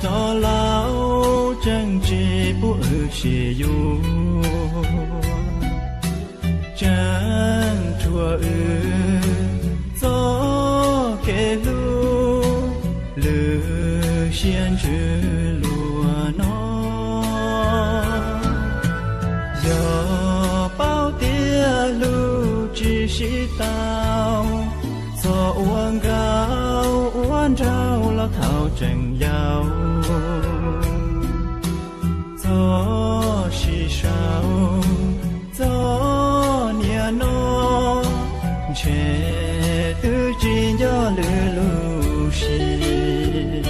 Hnov laus tseem tsis pub wb sib yuav, tseem rhuav wb txoj kev hlub, lwm siab ntsws luag no. Yog paub tias hlub tsis sib tau, txhob ua nkauj ua nraug los thaum tseem yau. Txhob sib sau txog niaj no, ntshe twb tsis nco lwm lub sij.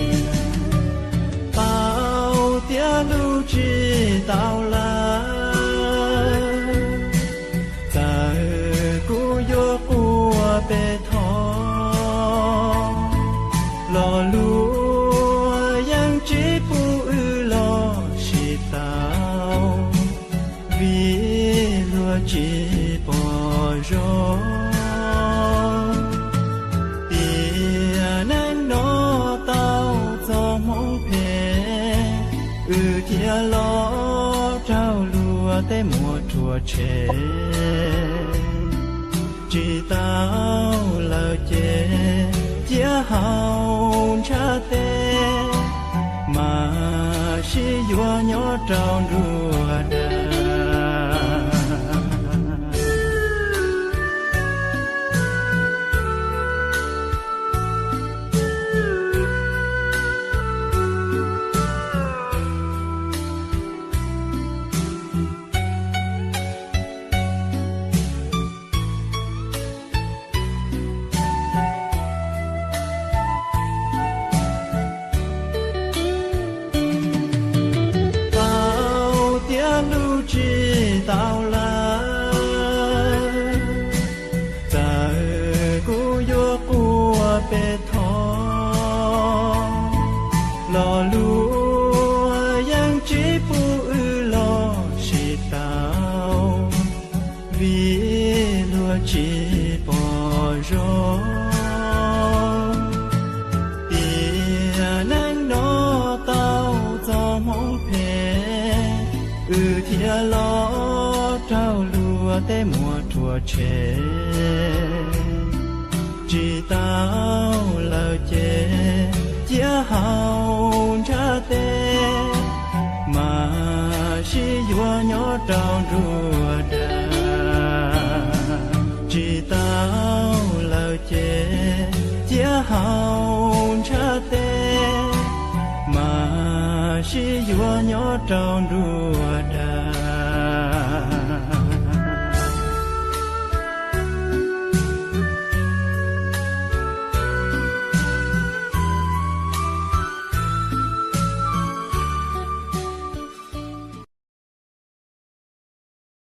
Paub tias hlub tsis tau lawm, txawm kuv yuav quaj pes thov, los luag yeej tsis pub wb los sib tau, vim luag tsis pom zoo. Tiam neej no tau txoj hmoov phem, wb thiaj los raug luag tej muag rhuav tshem. Tsis tau lawm ces cia haus ntshav teb, mas sib yuav nyob rau nruab dag. Paub tias hlub tsis tau lawm, txawm kuv yuav quaj pes thov, los luag yeej tsis pub wb los sib tau, vim luag tsis pom zoo. Tiam neej no tau txoj hmoov phem, wb thiaj los raug luag tej muag rhuav tshem. Tsis tau lawm ces cia haus ntshav teb, mas sib yuav nyob rau nruab dag. Tsis tau lawm ces cia haus ntshav teb, mas sib yuav nyob rau nruab